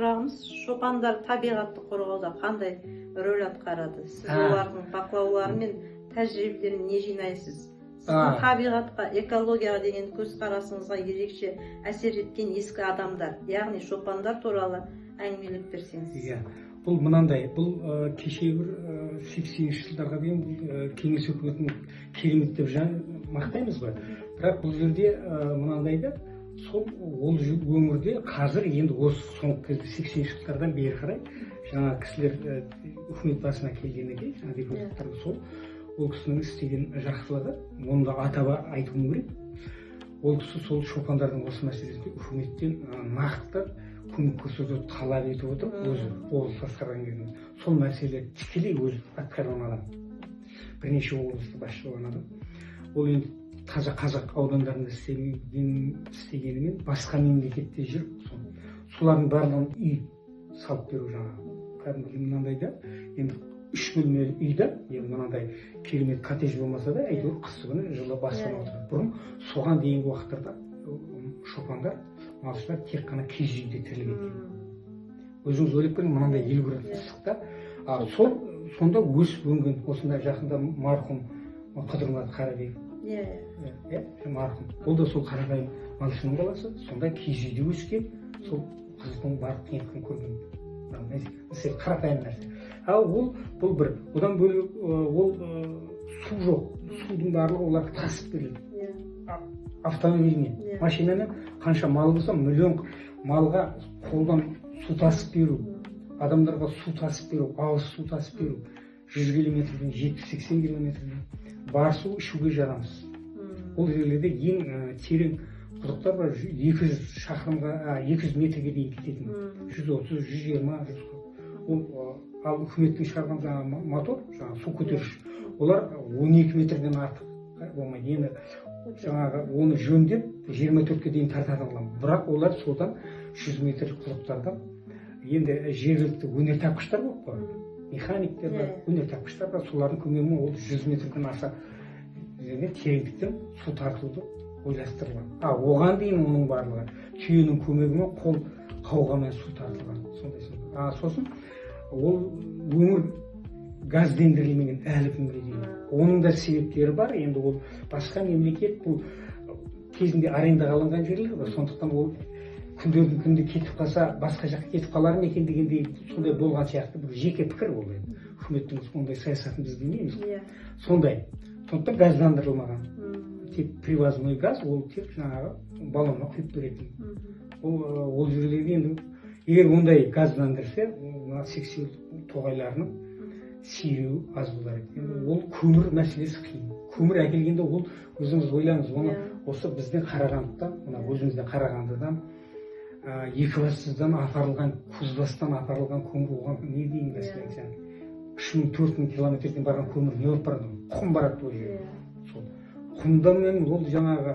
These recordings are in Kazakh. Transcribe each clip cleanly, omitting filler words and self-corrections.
Сұрағымыз: шопандар табиғатты қорғауда қандай рөл атқарады? Сіз олардың бақылаулары мен тәжірибелерін не жинайсыз? Сіздің табиғатқа, экологияға деген көзқарасыңызға ерекше әсер еткен ескі адамдар, яғни шопандар туралы әңгімелеп берсеңіз. Иә, бұл мынандай, бұл кешегі бір 80-жылдарға дейін бұл кеңес өкіметін керемет деп мақтаймыз ғой. Бірақ бұл жерде мынандай да, сол ол өңірде қазір енді осы соңғы кезде, 80-жылдардан бері қарай, жаңа кісілер үкімет басына келгеннен кейін, жаңа депутаттар, сол ол кісінің істеген жақсылығы, оны да атап айтуым керек. Ол кісі сол шопандардың осы мәселесінде үкіметтен нақты көмек көрсетуді талап етіп отырып, өзі облыс басқарған кезде сол мәселе тікелей өзі атқарған адам, бірнеше облысты басшы болған адам. Ол енді таза қазақ аудандарында істегенімен, басқа мемлекетте жүріп, солардың барлығын үй салып беру, жаңағы кәдімгі мынандай да, енді үш бөлмелі үй да, енді мынандай керемет коттедж болмаса да, әйтеуір қысы күні жылы баспана отырады. Бұрын, соған дейінгі уақыттарда шопандар, малшылар тек қана киіз үйде тірлік еткен. Өзіңіз ойлап көріңіз, мынандай 50 градус ыстықта, а сол сонда өсіп өнген осындай жақында марқұм Қыдырмұрат Қарабеков, иә иә иә, марқұм, ол да сол қарапайым малшының баласы, сондай киіз үйде өскен, сол қыздың барлық қиындығын көрген. Мына мәселе қарапайым нәрсе. Ал ол бұл бір, одан бөлек ол су жоқ, судың барлығы оларға тасып берілді автомобильмен, машинамен. Қанша мал болса, миллион малға қолдан су тасып беру, адамдарға су тасып беру, ауыз су тасып беру 100 километрден, 70-80 километрден бар, су ішуге жарамсыз. Ол жерлерде ең терең құдықтар бар, 200 шақырымға, 200 метрге дейін кететін, 130, 120, 140. Ол ал үкіметтің шығарған жаңағы мотор, жаңағы су көтергіш, олар 12 метрден артық болмайды. Енді жаңағы оны жөндеп 24-ке дейін тартатын қыламын. Бірақ олар содан 100 метрлік құдықтардан енді жергілікті өнертапқыштар көп қой, механиктер бар, өнертапқыштар бар, солардың көмегімен ол 100 метрден аса және тереңдіктен су тартуды ойластырылған. А оған дейін оның барлығы түйенің көмегімен, қол қауғамен су тартылған, сондай сондай. А сосын ол өңір газдендірілмеген әлі күнге дейін. Оның да себептері бар. Енді ол басқа мемлекет, бұл кезінде арендаға алынған жерлер ғой, сондықтан ол күндердің күнінде кетіп қалса, басқа жаққа кетіп қалар ма екен дегендей сондай болған сияқты бір жеке пікір ол. Енді үкіметтің ондай саясатын біз білмейміз. Сондай, сондықтан газдандырылмаған. Тек привозной газ, ол тек жаңағы баллонға құйып беретін. Ол жерлерде енді егер ондай газдандырса, мына сексеуіл тоғайларының сиреуі аз болар еді. Енді ол көмір мәселесі қиын. Көмір әкелгенде, ол өзіңіз ойлаңыз оны, осы біздің Қарағандыдан, мына өзіміздің Қарағандыдан, Екібастұздан апарылған, Кузбасстан апарылған көмір, оған не дейін, мәселен, сен 3000, 4000 километрден барған көмір не болып барады? Құм барады ол жерге. Сол құмдамен ол жаңағы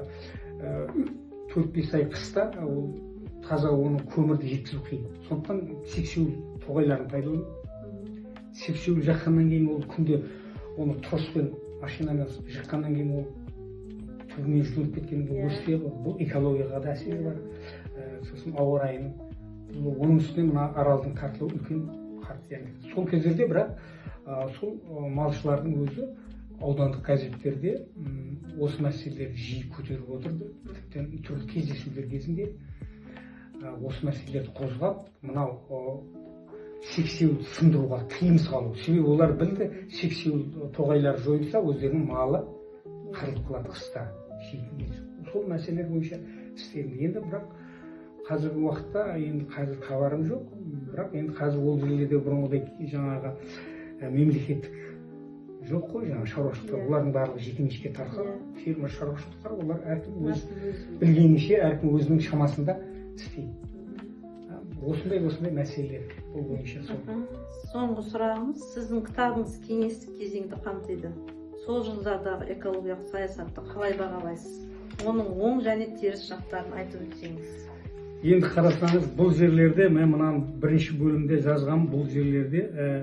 4-5 ай қыста ол таза оны көмірді жеткізу қиын. Сондықтан сексеуіл тоғайларын пайдалану. Сексеуіл жаққаннан кейін, ол күнде оны троспен, машинамен жыққаннан кейін, ол түбімен жұлып кеткен, бұл өспей ғой. Бұл экологияға да әсері бар. Сосын ауа райының, бұл оның үстіне мына Аралдың тартылуы үлкен қатты зиян келтірді. Сол кездерде бірақ сол малшылардың өзі аудандық газеттерде осы мәселелерді жиі көтеріп отырды. Тіптен түрлі кездесулер кезінде осы мәселелерді қозғап, мынау сексеуіл сындыруға тыйым салу. Себебі олар білді, сексеуіл тоғайлары жойылса, өздерінің малы қырылып қалады қыста, жейтін несі. Сол мәселелер бойынша істелінді. Енді бірақ қазіргі уақытта, енді қазір хабарым жоқ, бірақ енді қазір ол жерлерде бұрынғыдай жаңағы мемлекеттік жоқ қой, жаңағы шаруашылықтар, олардың барлығы жекеменшікке тарқап, фермер шаруашылықтар, олар әркім өз білгенінше, әркім өзінің шамасында істейді. Осындай осындай мәселелер бұл бойынша сол. Соңғы сұрағымыз: сіздің кітабыңыз кеңестік кезеңді қамтиды. Сол жылдардағы экологиялық саясатты қалай бағалайсыз? Оның оң және теріс жақтарын айтып өтсеңіз. Енді қарасаңыз, бұл жерлерде мен мына бірінші бөлімде жазғам, бұл жерлерде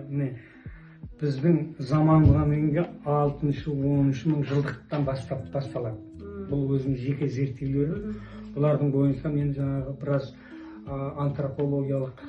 міне, біздің заманға дейінгі алтыншы, оныншы мың жылдықтан бастап басталады. Бұл өзімнің жеке зерттеулерім. Бұлардың бойынша мен жаңағы біраз антропологиялық